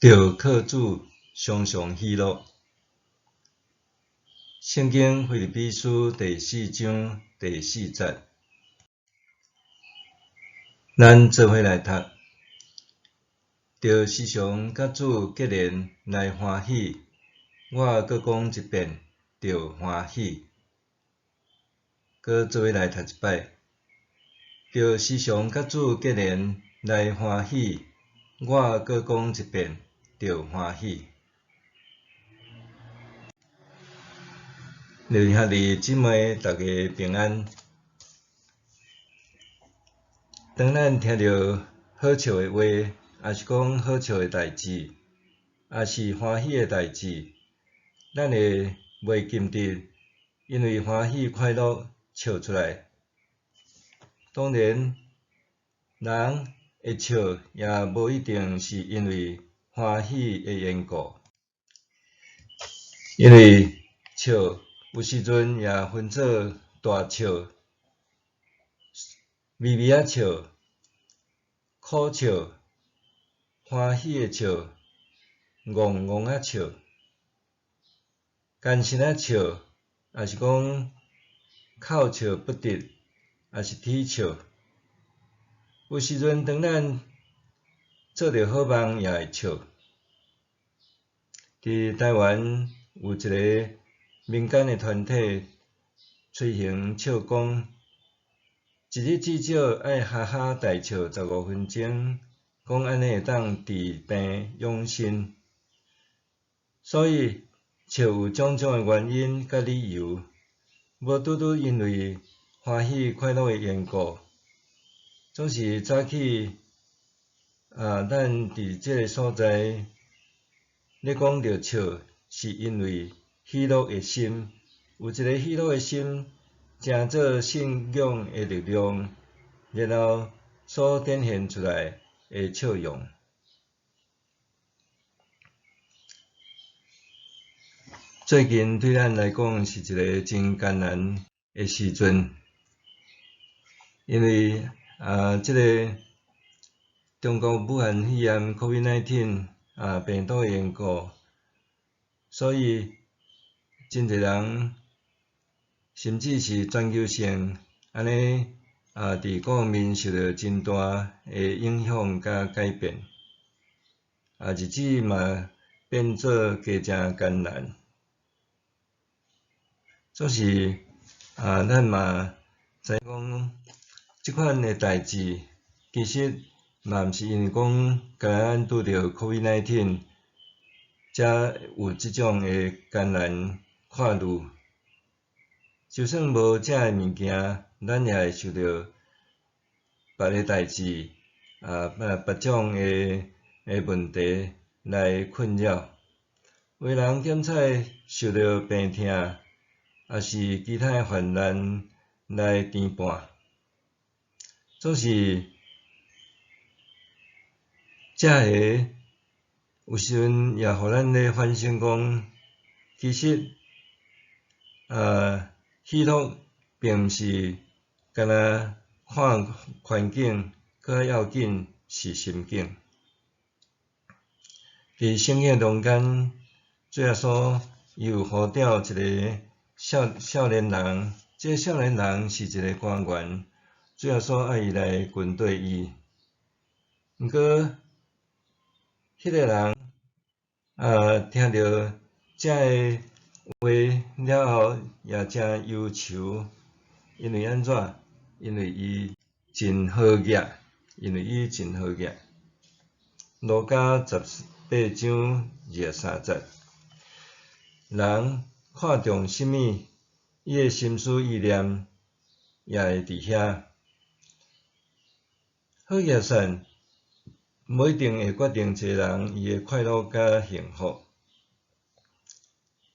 著靠主常常喜樂。聖經腓立比書第四章第四節，咱做伙來讀，著時常佮主結連來歡喜。我閣講一遍，著歡喜。閣做伙來讀一擺，著時常佮主結連來歡喜。我閣講一遍，著歡喜。兄弟姊妹，大家平安。當咱聽著好笑的話，抑是講好笑的代誌，抑是歡喜的代誌，咱會袂禁得因為歡喜快樂笑出來。當然，人會笑也無一定是因為歡喜的緣故，因為笑有時陣也分做大笑、微微仔笑、苦笑、歡喜的笑、戇戇仔笑、艱辛仔笑，抑是講哭笑不得，抑是啼笑。有時陣當咱做著好夢也會笑。佇台灣有一个民間的團體推行笑講，一日至少愛哈哈大笑15分鐘，講按呢會當治病養生。所以笑有種種的原因佮理由，無拄拄因為歡喜快樂的緣故。總是早起啊，咱佇這个所在咧講著笑，是因為喜樂的心，有一个喜樂的心，成做信仰的力量，然後所展現出來的笑容。最近對咱來講是一个真艱難的時陣，因為啊，這个中國武漢肺炎 （COVID-19） 啊病毒的緣故，所以真濟人，甚至是全球性按呢啊，佇各方面受著真大的影響佮改變，啊，日子嘛變做加誠艱難。總是啊，咱嘛知影講，這款的代誌其實嘛毋是因為講敢若咱拄著 COVID-19 才有這種的艱難跨度。就算無這个物件，咱也會受著別个代誌啊，別種的問題來困擾。有的人檢採受著病痛，抑是其他的患難來牽絆。總是這个有時陣也予咱咧反省講，其實啊，喜樂並毋是干焦看環境，閣較要緊是心境。佇聖經中間，主耶穌伊有呼召一个少年人，這个少年人是一个官員。主耶穌愛伊來跟綴伊，毋過，彼个人啊，聽著這个話了後，也誠憂愁，因為按怎？因為伊真好額，因為伊真好額。路加18章23節，人看重啥物，伊的心思意念也會佇遐。好額散，無一定會決定一个人伊的快樂佮幸福。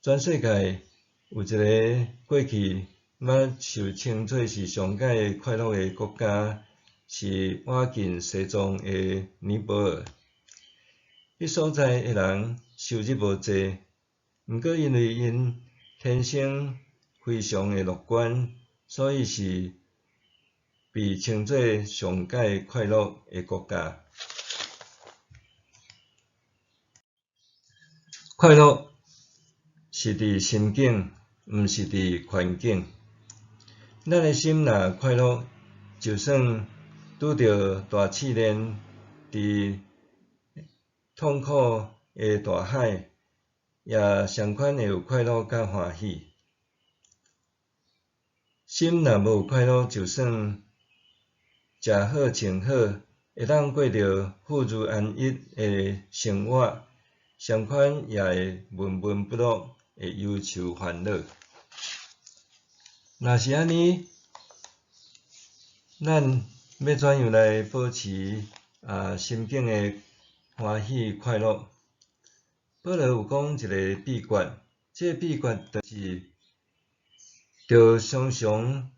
全世界有一个過去捌受稱做是上蓋快樂的國家，是倚近西藏的尼泊爾。彼所在的人收入無濟，毋過因為𪜶天生非常的樂觀，所以是被稱做上蓋快樂的國家。快樂是佇心境，毋是佇環境。咱的心若快樂，就算拄著大試煉，佇痛苦的大海，也相款會有快樂佮歡喜。心若無快樂，就算食好穿好，會當過著富裕安逸的生活，相款也會悶悶不樂，會憂愁煩惱。若是按呢，咱欲怎樣來保持心境的歡喜快樂？保羅有講一个秘訣，這个秘訣就是著常常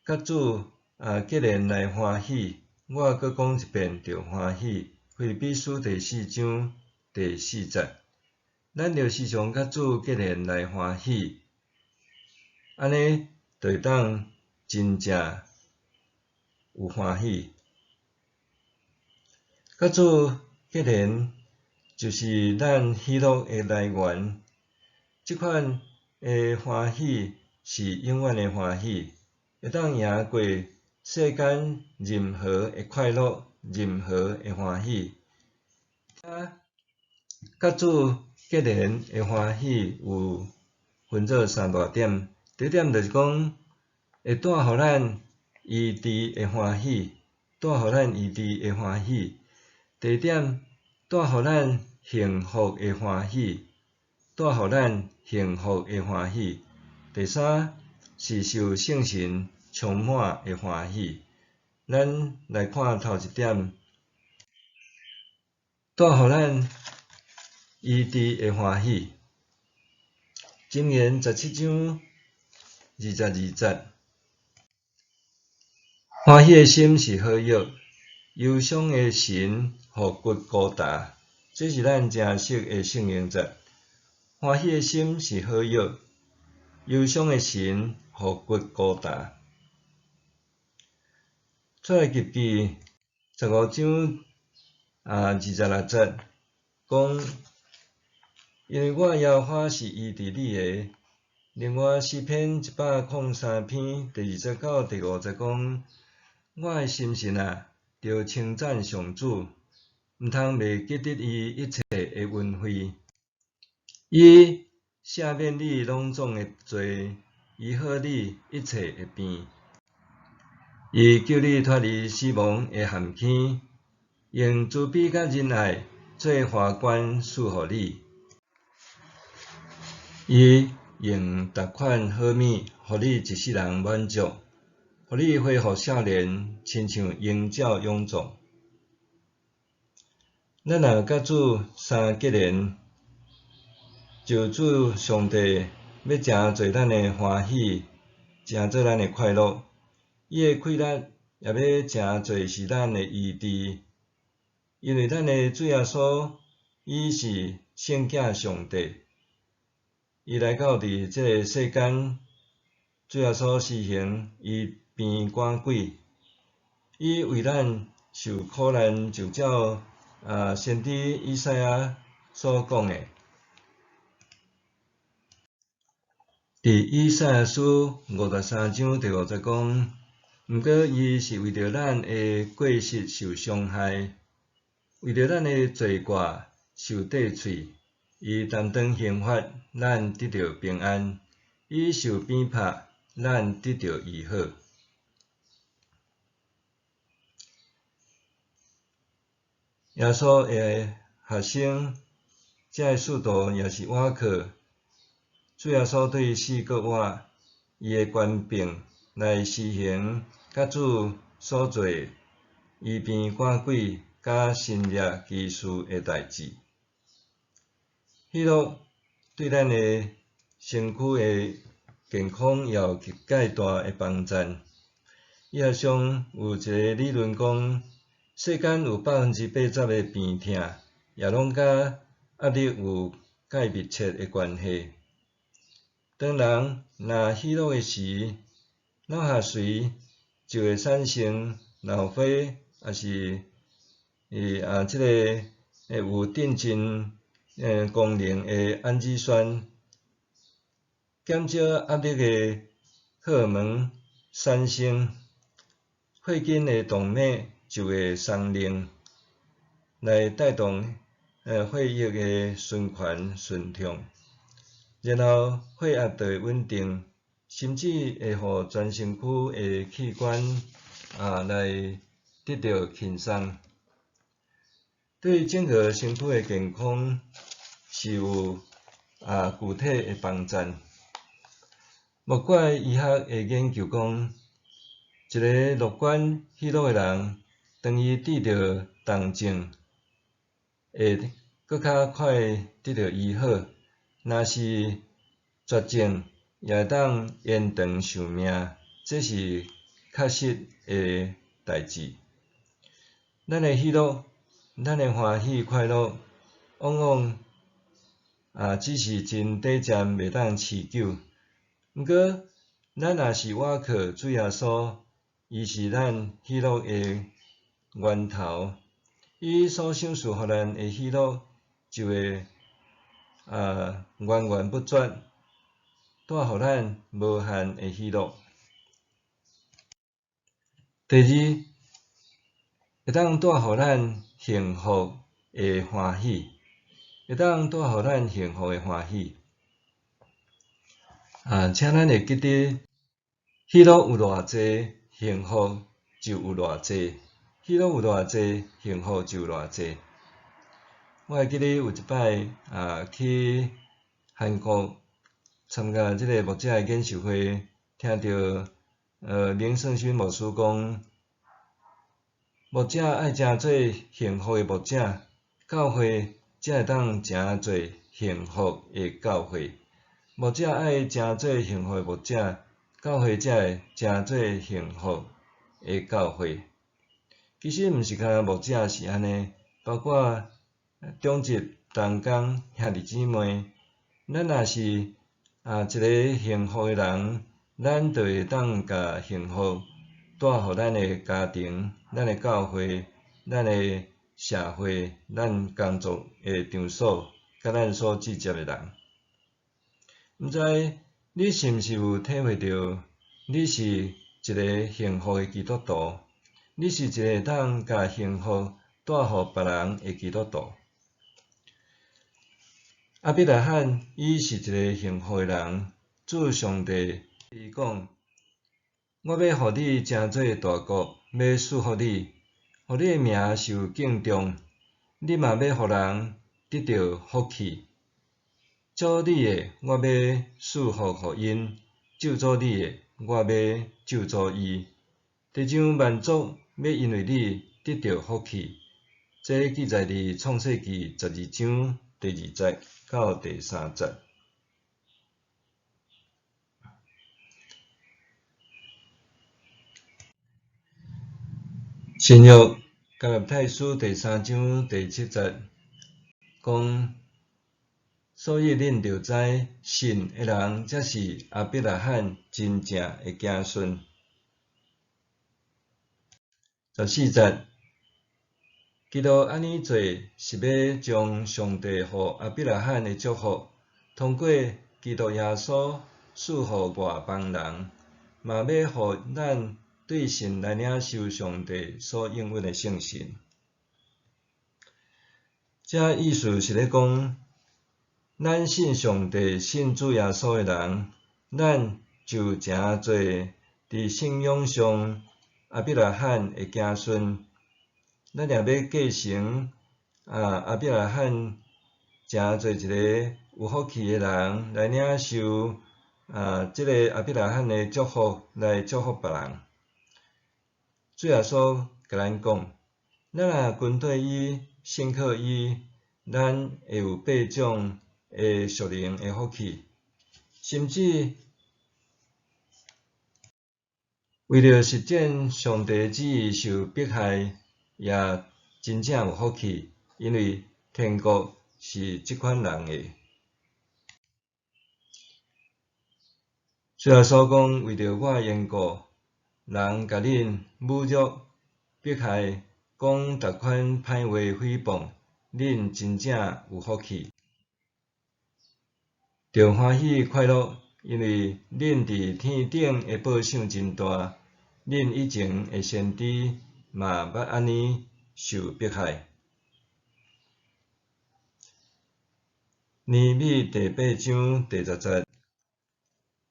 佮主結連來歡喜。我閣講一遍，著歡喜。腓立比書第四章第四節，咱著時常佮主結連來歡喜，按呢就會當真正有歡喜。佮主結連就是咱喜樂的來源，這款的歡喜是永遠的歡喜，會當贏過世間任何的快樂，任何的歡喜。佮主結連的歡喜有分做三大點，第一點就是講會帶予咱醫治的歡喜，帶予咱醫治的歡喜。第二點，帶予咱幸福的歡喜，帶予咱幸福的歡喜。第三是受聖神充滿的歡喜。咱來看頭一點，帶予咱醫治的歡喜。箴言17章22節，歡喜的心是好藥，憂傷的神予骨孤焦。這是咱誠熟的聖經節。歡喜的心是好藥，憂傷的神予骨孤焦。出埃及記15章26節講，因為我耶和華是醫治你的。另外詩篇103篇第二節到第五節講，我的心神啊，著稱讚上主，毋通袂記得伊一切的恩惠。伊赦免你攏總的罪，醫好你一切的病。伊救你脫離死亡的陷坑，用慈悲佮仁愛做華冠賜予你。伊用逐款好物，予你一世人滿足，予你恢復少年，親像鷹鳥勇壯。咱若佮主相結連，就主上帝欲成做咱的歡喜，成做咱的快樂。伊的氣力也欲成做是咱的醫治，因為咱的主耶穌，伊是聖子上帝，伊來到佇這个世間，主耶穌施行醫病趕鬼，伊為咱受苦難，就照先知以賽亞所講的，佇以賽亞書53章第5節講，毋過伊是為著咱的過失受傷害，為著咱的罪過受剁碎，伊擔當刑罰，咱得著平安；伊受鞭拍，咱得著醫好。耶穌的學生，這个使徒也是倚靠主耶穌對四國外伊的權柄來施行佮主所做醫病趕鬼佮神蹟奇事的代誌。喜樂對咱的身軀的健康也有極蓋大的幫助。醫學上有一个理論講，世間有80%的病痛，也攏佮壓力有蓋密切的關係。當人若喜樂的時，腦下垂就會產生腦花，抑是這个會有鎮靜的功能的氨基酸，减少压力的荷尔蒙产生，血筋的动脉就会松硬，来带动血液的循环顺畅，然后血压就会稳定，甚至会予全身躯的器官来得到轻松。对整个身躯的健康是有具体的帮助。莫怪医学的研究讲，一个乐观喜乐的人，当伊得著重症，会阁较快得著医好；若是绝症，也会当延长寿命，这是确实的代志。咱的喜乐，咱的欢喜快乐，往往只是真短暂，袂当持久。毋过，咱若是倚靠主耶稣，伊是咱喜乐的源头，伊所赏赐予咱的喜乐，就会源源不绝，带予咱无限的喜乐。第二，会当带予咱幸福的欢喜，会当带予咱幸福的欢喜。请咱会记得，喜乐有偌济，幸福就有偌济；喜乐有偌济，幸福就有偌济。我会记得有一摆去韩国参加这个牧者的研习会，听著明圣勋牧师讲，牧者爱成做幸福的牧者，教会才会当成做幸福的教会。牧者爱成做幸福的牧者，教会才会成做幸福的教会。其实毋是干焦牧者是按呢，包括长执、同工、兄弟姊妹，咱若是一个幸福的人，咱就会当共幸福带予咱的家庭、咱的教会、咱的社会、咱工作的场所，佮咱所接触的人。毋知你是毋是有体会著，你是一个幸福的基督徒，你是一个会当共幸福带予别人的基督徒。亚伯拉罕伊是一个幸福的人，主上帝伊讲：我欲予你成做大国，欲赐福你，予你的名受敬重，你嘛欲予人得著福气。祝你的，我欲赐福予𪜶；咒诅你的，我欲咒诅伊。地上万族欲因为你得著福气。这记载伫创世记12章第二节到第三节。新约加拉太书第三章第七节讲，所以恁著知，信的人才是亚伯拉罕真正的子孙。14节，基督按呢做，是欲将上帝予亚伯拉罕的祝福，通过基督耶稣赐予外邦人，嘛欲予咱对信来领受上帝所应允的圣神。这意思是咧讲，咱信上帝、信主耶稣的人，咱就成做伫信仰上亚伯拉罕的子孙。咱若欲继承亚伯拉罕，成做一个有福气的人，来领受这个亚伯拉罕的祝福，来祝福别人。主耶稣共咱讲，咱若跟缀伊、信靠伊，咱会有八种的属灵的福气，甚至为著实践上帝旨意受迫害，也真正有福气，因为天国是这款人的。主耶稣讲，为著我的缘故，人共恁侮辱、迫害、讲逐款歹话诽谤，恁真正有福气。著歡喜快樂，因為恁佇天頂的報賞真大。恁以前的先知嘛捌按呢受迫害。尼米第八章第十節，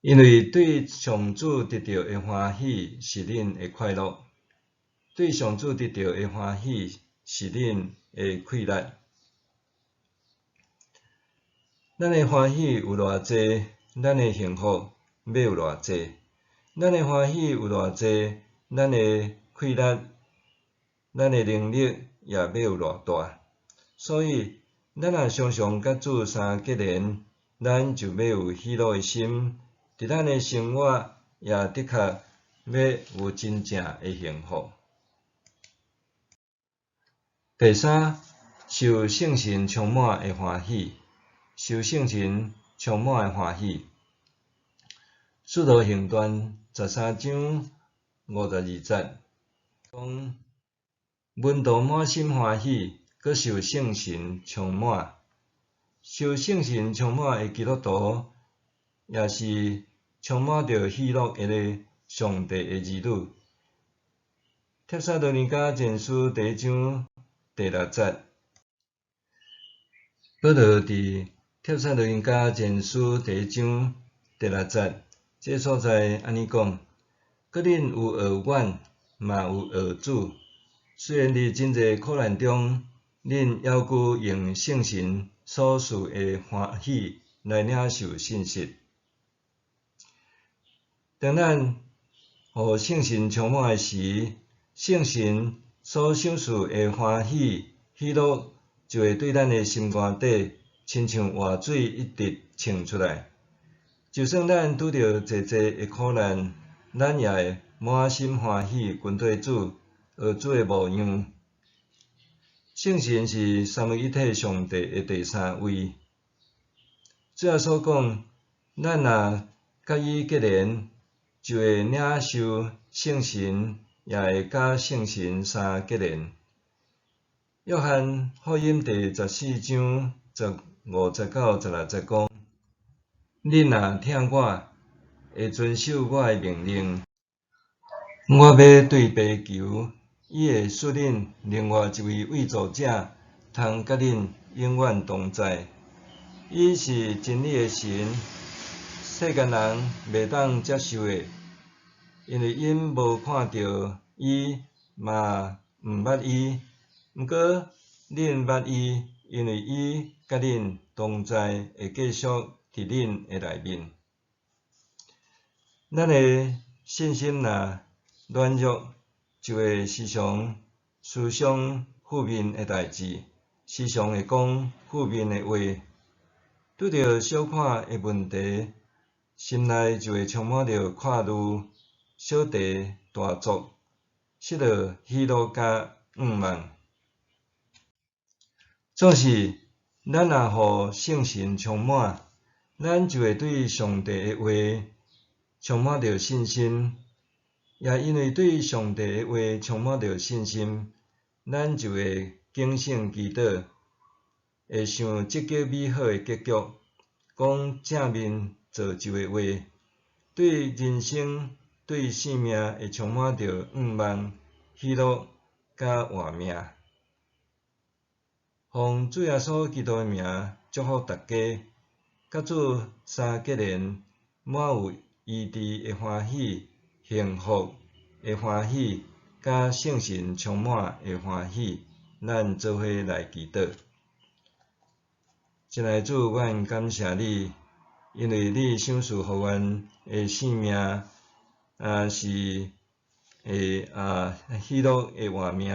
因為對上主得著的歡喜是恁的快樂，對上主得著的歡喜是恁的氣力。咱的歡喜有偌濟，咱的幸福欲有偌濟；咱的歡喜有偌濟，咱的氣力、咱的能力也欲有偌大。所以，咱若常常佮主相結連，咱就欲有喜樂的心，佇咱的生活也的確欲有真正的幸福。第三，受聖神充滿的歡喜，受聖神充滿的歡喜。使徒行傳13章52節，講門徒滿心歡喜，閣受聖神充滿。受聖神充滿的基督徒，也是充滿著喜樂的上帝的兒女。帖撒羅尼迦前書第一章第六節，保羅佇帖撒羅尼迦前書第一章第六節，這所在按呢講：閣恁有學阮，嘛有學主。雖然佇真濟苦難中，恁猶閣用聖神所賜的歡喜來領受信實。當咱予聖神充滿的時，聖神所賞賜的歡喜、喜樂，就會對咱的心肝底，親像活水一直衝出來。就算咱拄著濟濟的苦難，咱也會滿心歡喜跟綴主，學主的模樣。聖神是三位一體上帝的第三位。主耶穌講，咱若佮伊結連，就會領受聖神，也會佮聖神相結連。約翰福音第十四章十五節到十六節講：恁若疼我，會遵守我的命令。我欲對父求，伊會賜恁另外一位慰助者，通佮恁永遠同在。伊是真理的神，世間人袂當接受的，因為𪜶無看著伊，嘛毋捌伊。毋過恁捌伊，因為伊佮恁同在，會繼續佇恁的內面。咱的信心若軟弱，就會時常思想負面的代誌，時常會講負面的話。拄著小可的問題，心內就會充滿著掛慮，小題大做，失落喜樂佮向望。總是，咱若予聖神充滿，咱就會對上帝的話充滿著信心，也因為對上帝的話充滿著信心，咱就會警醒祈禱，會想積極美好的結局，講正面造就的話，對人生、對生命會充滿著向望、喜樂佮活命。奉主耶穌基督的名祝福大家，佮主相結連，滿有醫治的歡喜、幸福的歡喜，佮聖神充滿的歡喜，咱做伙來祈禱。親愛的主，阮感謝你，因為你賞賜予阮的生命，是會喜樂的活命，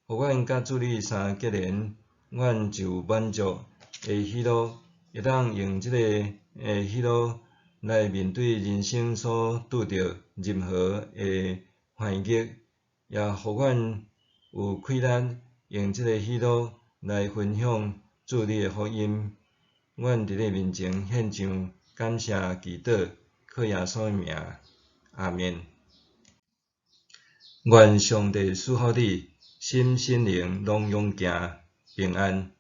予阮佮主你相結連，阮就滿足的喜樂，會當用這個喜樂來面對人生所拄著任何的環境，也予阮有氣力用這個喜樂來分享主你的福音。阮佇你面前獻上感謝祈禱，靠耶穌的名，阿們。願上帝賜福你，心身靈攏勇健平安。